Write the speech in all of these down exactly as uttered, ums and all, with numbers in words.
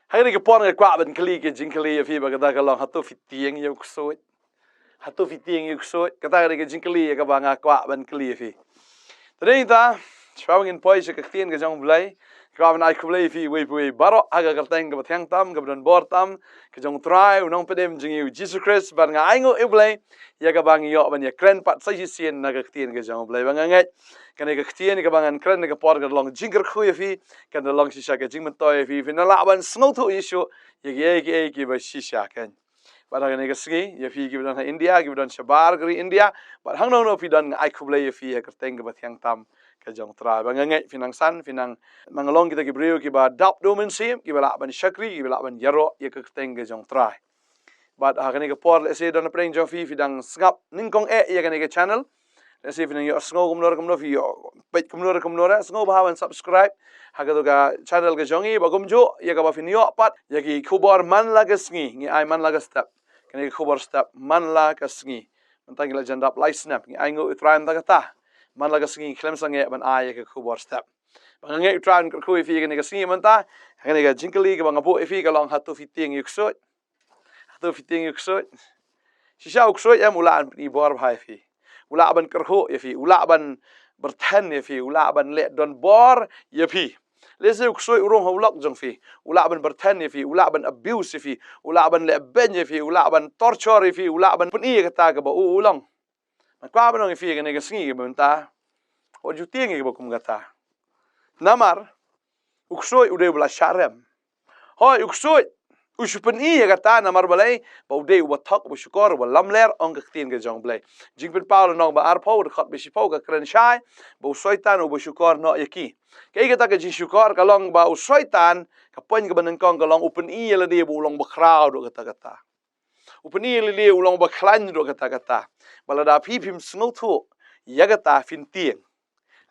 Ha kane ka por nga kwah ban kylli ka jingkylli ïa phi ba kata ka long, hato phi tieng ïa u ksuid? Hato phi tieng ïa u ksuid? Kata ka dei ka jingkylli ïa kaba nga kwah ban kylli ïa phi. Te dei ta, shuwa ba ngin poi sha ka ktien ka jong U Blei, kwah ban ai khublei ïa phi uwei pa uwei baroh ha ka kyrteng kaba thiang tam, kaba don bor tam, ka jong U Trai, U Nongpynim jong ngi U Jisu Khrist, bad nga ainguh ïa U Blei ïa kaba ngi ïoh ban ïakren pat sa shisien na ka ktien ka jong U Blei. Ba nga ngeit kane ka ktien kaba ngan kren ha kane ka por kan long jingkyrkhu ïa phi, kan long shisha ka jingmyntoi ïa phi, phin lah ban sngewthuh ïa shuh ïa kiei kiei kiba shisha kan. Bad ha kane ka sngi, ïa phi kiba don ha India, kiba don shabar ka ri India, bad hangno hangno phi don, nga ai khublei ïa phi ha ka kyrteng kaba thiang tam ka jong U Trai. Ba nga ngeit phi nang san, phi nang, nang long kita ki briew kiba dap da U Mynsiem, kiba lah ban shakri, kiba lah ban ïaroh ïa ka kyrteng ka jong U Trai. Bad ha kane ka por, lehse don hapdeng jong phi phi dang sngap nyngkong eh ïa kane ka channel, lehse phi nang ïohsngew kumno re kumno, phi ïoh peit kumno re kumno re, sngewbha ban subscribe ha kato ka channel ka jong ngi, bad kumjuh ïa kaba phin ïoh pat ïa ki khubor man la ka sngi, ngi ai man la ka step. Kane ka khubor step man la ka sngi. Mynta ngi la jan dap lai snem, ngi ainguh ïa U Trai mynta kata. Man la ka sngi khlem sangeh ban ai ïa ka khubor step. Ba nga ngeit U Trai un kyrkhu ïa phi kane ka sngi mynta. Kane ka jingkylli kaba nga buh ïa phi ka long, hato phi tieng ïa u ksuid? Hato phi tieng ïa u ksuid? Shisha u ksuid em u lah ban pyni bor bha ïa phi. U lah ban kyrhuh ïa phi, u lah ban byrthen ïa phi, u lah ban leh don bor ïa phi. Lehse u ksuid u rung ha u lok jong phi, u lah ban byrthen ïa phi, u lah ban abuse ïa phi, u lah ban leh beiñ ïa phi, u lah ban torture ïa phi, u lah ban pyni ïa kata kaba u, u long. Nga kwah ban ong ïa phi kane ka sngi kaba mynta, wat ju tieng ïa kaba kum kata. Namar u ksuid u dei uba la shah rem. Hooid, u ksuid u shu pyni ïa kata, namar balei? Ba u dei uba thok, uba shukor, uba lamler, ong ka ktien ka jong U Blei. Jingpynpaw lynnong ba arphew, dkhot ba shiphew ka kren shai ba u Soitan uba shukor noh ïa ki. Kaei kata ka jingshukor? Ka long ba u Soitan, ka point kaba nyngkong ka long, u pyni ïa lade ba u long bakhraw haduh katta katta. U pyni ïa lade u long bakhlaiñ haduh katta katta. Ba lada phi phim sngewthuh ïa kata, phin tieng.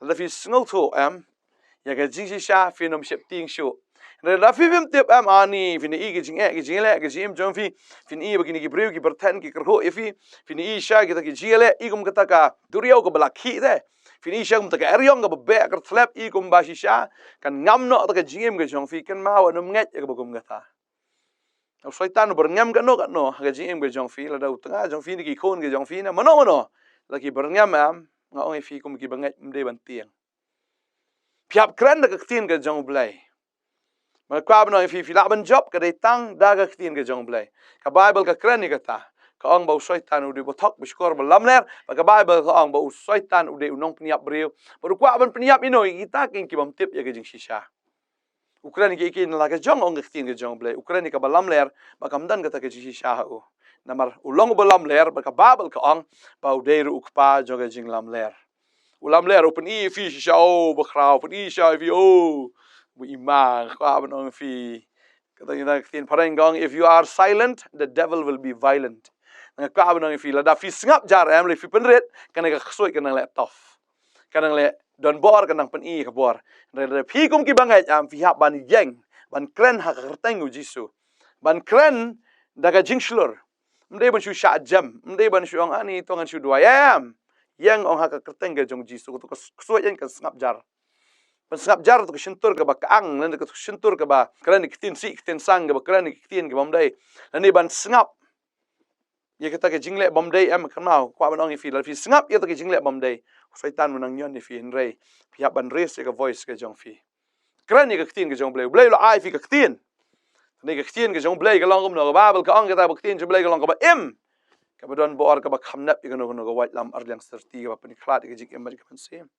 Lada phi sngewthuh em ïa ka jingshisha, phin ym sheptieng shuh. Lada phi phim tip em, ani, phin i ka jingeh, ka jingleh, ka jingim jong phi, phin i ba kine ki briew ki byrthen, ki kyrhuh ïa phi, phin i shisha kita ki jingleh, i kum kata ka duriaw kaba la khih te, phin i shisha kum kata ka eriong kaba beh kyrthlep, i kumba shisha kan ngam noh kata ka jingim ka jong phi, kynmaw, wat nym ngeit ïa kaba kum kata. U Soitan u byrngem katno katno ha ka jingim ka jong phi, lada u tnga jong phi ne ki khun ka jong phi ne mano mano, lada ki byrngem em, nga ong ïa phi kum ki bangeit, ym dei ban tieng. Phi hap kren da ka ktien ka jong U Blei. Ba nga kwah ban ong ïa phi, phi lah ban jop ka dei tang da ka ktien ka jong U Blei. Ka Baibl ka kren ïa kata. Ka ong ba u Soitan u dei uba thok, uba shukor, uba lamler. Bad ka Baibl ka ong ba u Soitan u dei u nongpynïap briew. Bad u kwah ban pynïap ïano? Ïa kita ki, ki bym tip ïa ka jingshisha. U kren ïa kiei kiei na la ka jong, ong ka ktien ka jong U Blei. U kren ïa kaba lamler, bad kam don kata ka jingshisha ha u. Namar u long uba lamler, bad ka Baibl ka ong ba u dei ruh u kpa jong ka jinglamler. U lamler, u pyni ïa phi shisha, oh, bakhraw, pyni shisha ïa phi, oh, ba i ma, kwah ban ong ïa phi. Kata, kata ka ktien phareng ka ong, if you are silent, the devil will be violent. Nga kwah ban ong ïa phi, lada phi sngap jar em, lada phi pynrit, kane ka ksuid ka nang leh tough. Ka nang leh don bor, ka nang pyni ka bor. Hynrei lada phi kum ki bangeit em, phi hap ban ïeng, ban kren ha ka kyrteng U Jisu. Ban kren da ka jingshlur. Ym dei ban shu shah jem, ym dei ban shu ong ani to ngan shu duwai em. Ïeng ong ha ka kyrteng ka jong U Jisu, kato ka ksuid ïeng kan sngap jar. Ban sngap jar kato ka shyntur kaba kang, lane kato ka shyntur kaba kren ïa ki ktien sih, ktien sang, kaba kren ïa ki ktien ki bym dei. Lane ban sngap ïa kata ka jingleh bym dei em, kynmaw, kwah ban ong ïa phi, lada phi sngap ïa kata ka jingleh bym dei, u Soitan u nang ñion ïa phi, hynrei phi hap ban raise ïa ka voice ka jong phi. Kren ïa ka ktien ka jong U Blei, U Blei u la ai ïa phi ka ktien. Kane ka ktien ka jong U Blei ka long kumno? Ka Baibl ka ong kata ba ka ktien jong U Blei ka long kaba im, kaba don bor, kaba kham nep ïa kano kano ka waitlam arliang syrti, kaba pynkhlad ïa ka jingim bad ka mynsiem,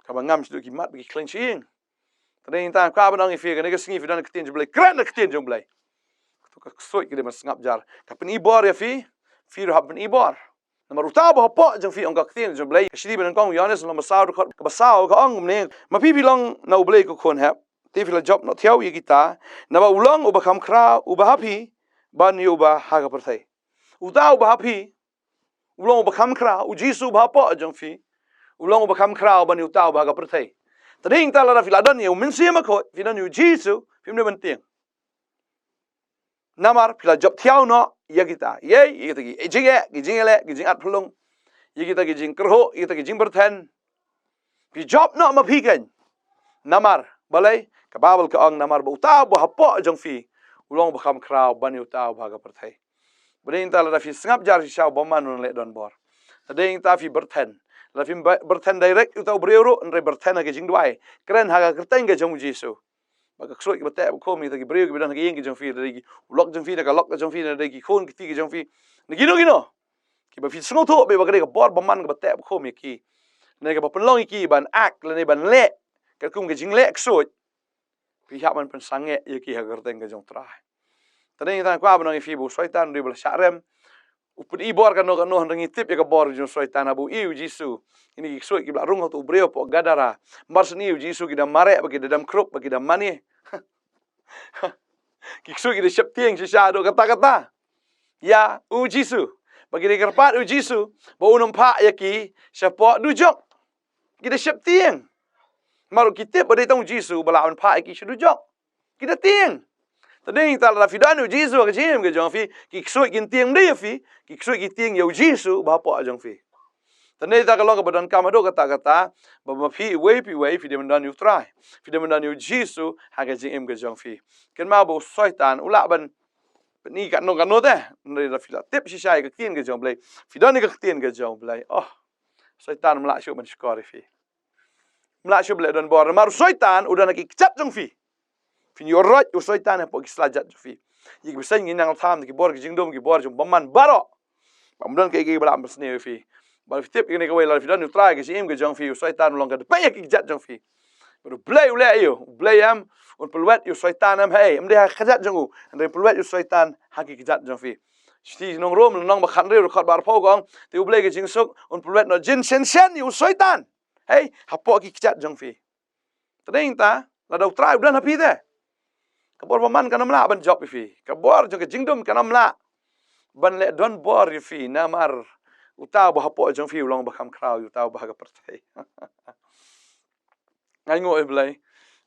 kaba ngam shaduh ki mat bad ki khleiñ shyieng. Te dei nangta kwah ban ong ïa phi, kane ka sngi phi don ka ktien jong U Blei, kren da ka ktien jong U Blei. Kato ka ksuid ka dei ban sngap jar. Ka pyni bor ïa phi, phi ruh hap pyni bor. Namar uta uba hapoh jong phi, ong ka ktien jong U Blei, ka shithi ba nyngkong u Ïoannis lynnong ba saw, dkhot kaba saw, ka ong kumne: Ma phi phi long na U Blei uba khun hep, te phi la jop noh thiaw ïa kita, naba u long uba kham khraw uba ha phi ban ïa uba ha ka pyrthei. Uta uba ha phi u long uba kham khraw, U Jisu uba hapoh jong phi u long uba kham khraw ban ïa uta uba ha ka pyrthei. Te dei nangta lada phi la don ïa U Mynsiem Bakhuid, phi don ïa U Jisu, phim dei ban tieng. Namar phi la jop thiaw noh ïa kita. Ïa, ïa kita ki jingeh, ki jingleh, ki jingat phyllung, ïa kita ki jingkyrhuh, ïa kita ki jingbyrthen. Phi jop noh ma phi keiñ. Namar balei? Ka Baibl ka ong namar ba uta uba hapoh jong phi u long ba kham khraw ban ïa uta uba ha ka pyrthei. Ba dei nangta lada phi sngap jar shisha u bymman un leh donbor. Lada dei nangta phi byrthen. Lada phi byrthen direct ïa uta u briew ruh, hynrei byrthen ha ka jingduwai. Kren ha ka kyrteng ka jong u Jisu. Ba ka ksuid kiba teh ba khum ïa kita ki briew kiba don ha ka ïing ka jong phi, lada dei ki u lok jong phi, na ka lok ka jong phi, lada dei ki khun ki kti ka jong phi. Na kino kino. Kiba phi sngewthuh ba ka dei ka bor bymman kaba teh ba khum ïa ki. Lane kaba pynlong ïa ki ban act, lane ban leh katkum ka jingleh ksuid. Phi hap ban pynsangeh ïa ki ha ka kyrteng ka jong u Trai. Te dei ngi tang kwah ban ong ïa phi ba u Soitan u dei ba la shah rem. U pyni bor kano kano, hynrei ngi tip ïa ka bor jong u Soitan haba u i ïa u Jisu. Kine ki ksuid kiba la rung ha uto u briew hapoh Gadara. Mar shen i ïa u Jisu ki da mareh, ba ki da dem khrup, ba ki da mane. Ki ksuid ki da sheptieng shisha haduh katta katta ïa u Jisu. Ba ki da kyrpad ïa u Jisu ba un ym phah ïa ki shapoh dujok. Ki da sheptieng. Namar ki tip ba dei tang u Jisu ba lah ban phah ïa ki sha dujok. Ki da tieng. Te dei nangta lada phi don ïa u Jisu ha ka jingim ka jong phi, ki ksuid kin tieng ym dei ïa phi, ki ksuid ki tieng ïa u Jisu uba hapoh jong phi. Te dei nangta ka long kaba donkam haduh katta katta ba ma phi iwei pa iwei phi dei ban don ïa u Trai, phi dei ban don ïa u Jisu ha ka jingim ka jong phi. Kynmaw ba u Soitan u lah ban pyni kano kano te, hynrei lada phi la tip shisha ïa ka ktien ka jong u Blei, phi don ïa ka ktien ka jong u Blei, oh, Soitan um lah shuh ban shukor ïa phi. Um lah shuh ban leh donbor, namar u Soitan u don ha ki kjat jong phi. Phin ïoh roit u Soitan hapoh ki sla jait jong phi. Ïa ki bseiñ ngi nang tham da ki bor ki jingdum, ki bor jong u bymman baroh. Bym don kaei kaei ba lah ban pynsniew ïa phi. Ba phi tip ïa kane kawei, lada phi don ïa u Trai ha ka jingim ka jong phi, u Soitan u long ka dpei ha ki kjat jong phi. Bad u Blei u leh aïu? U Blei em un pynlwet ïa u Soitan em? Hei, ym dei ha ka kjat jong u, hynrei un pynlwet ïa u Soitan ha ki kjat jong phi. Shithi sha ki nong Rom lynnong ba khathynriew dkhot ba arphew ka ong, te u Blei ka jingsuk un pynlwet noh jin shen shen ïa u Soitan. Hei, hapoh ki kjat jong phi. Te dei nangta lada u Trai u don ha phi te, ka bor bymman kan ym lah ban jop ïa phi. Ka bor jong ka jingdum kan ym lah ban leh donbor ïa phi, namar uta uba hapoh jong phi u long ba kham khraw ïa uta uba ha ka pyrthei. Nga ainguh ïa u Blei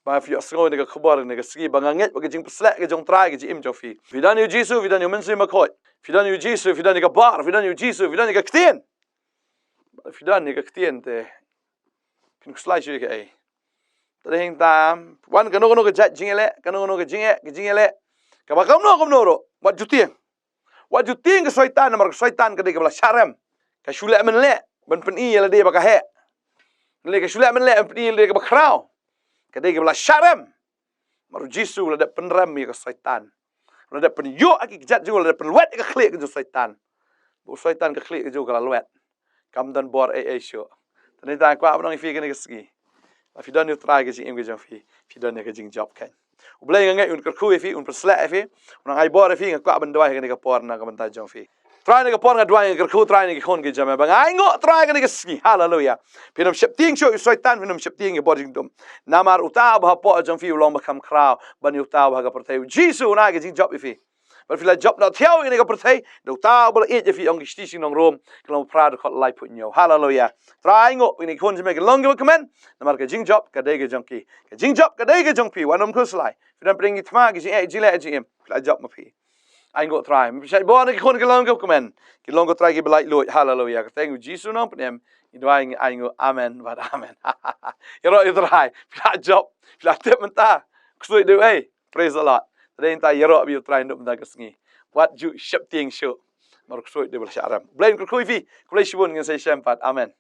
ba phi ïohsngew ïa kane ka khubor ïa kane ka sngi, ba nga ngeit ba ka jingpynshlur ka jong u Trai ha ka jingim jong phi. Phi don ïa u Jisu, phi don ïa u Mynsiem Bakhuid. Phi don ïa u Jisu, phi don ïa ka bor, phi don ïa u Jisu, phi don ïa ka ktien. Phi don ïa ka ktien te phin khuslai shuh ïa kaei? Te dei nangta, wan kano kano ka jait jingïaleh, kano kano ka jingeh, ka jingïaleh kaba kumno kumno ruh, wat ju tieng. Wat ju tieng ka Soitan, namar ka Soitan ka dei kaba la shah rem. Ka shu leh mynleh ban pyni ïa lade ba ka heh. Lane ka shu leh mynleh ban pyni ïa lade kaba khraw. Ka dei kaba la shah rem. Namar u Jisu u la dep pynrem ïa ka Soitan. U la dep pynïoh ïa ki kjat jong u, u la dep pynlwet ïa ka khlieh ka jong u Soitan. Ba u Soitan ka khlieh ka jong u ka la lwet. Kam don bor ei ei shuh. Te nangta nga kwah ban ong ïa phi kane ka sngi, lada phi don ïa u Trai ha ka jingim ka jong phi, phi don ïa ka jingjop keiñ. U Blei nga ngeit un kyrkhu ïa phi, un pynsleh ïa phi, un ai bor ïa phi. Nga kwah ban duwai ha kane ka por na ka bynta jong phi. Trai, ha kane ka por nga duwai, nga kyrkhu, Trai, ïa ki khun ki jong me, ba nga ainguh, Trai, ha kane ka sngi, haleluya, phin ym sheptieng shuh ïa u Soitan, phin ym sheptieng ïa ka bor jingdum. Namar uta uba hapoh jong phi u long ba kham khraw ban ïa uta uba ha ka pyrthei. U Jisu un ai ka jingjop ïa phi. Bad phi la jop noh thiaw ïa kane ka pyrthei da uta uba la ïeit ïa phi. Ong ka shithi sha ki nong Rom, ka lynnong ba phra, dkhot laiphew hynñiew. Haleluya. Trai, ainguh ïa kine ki khun jong me, ki long kiba kmen, namar ka jingjop ka dei ka jong ki. Ka jingjop ka dei ka jong phi. Wat nym khuslai. Phi don pdeng ki thma, ki jingeh, jingleh, jingim, phi la jop ma phi. Ainguh Trai, me pynshait bor na ki khun, ki long kiba kmen, ki long ko Trai kiba laitluid. Haleluya. Ka kyrteng u Jisu u nongpynim ngi duwai, ngi ainguh, amen bad amen. Ïaroh ïa u Trai. Phi la jop, phi la tip mynta, ksuid dei ei. Praise the Lord. Te dei nangta, ïaroh bad ïa u Trai naduh mynta ka sngi. Wat ju sheptieng shuh, namar u ksuid dei ba la shah rem. U Blei un kyrkhu ïa phi. Khublei shibun, ngin sa ïashem pat. Amen.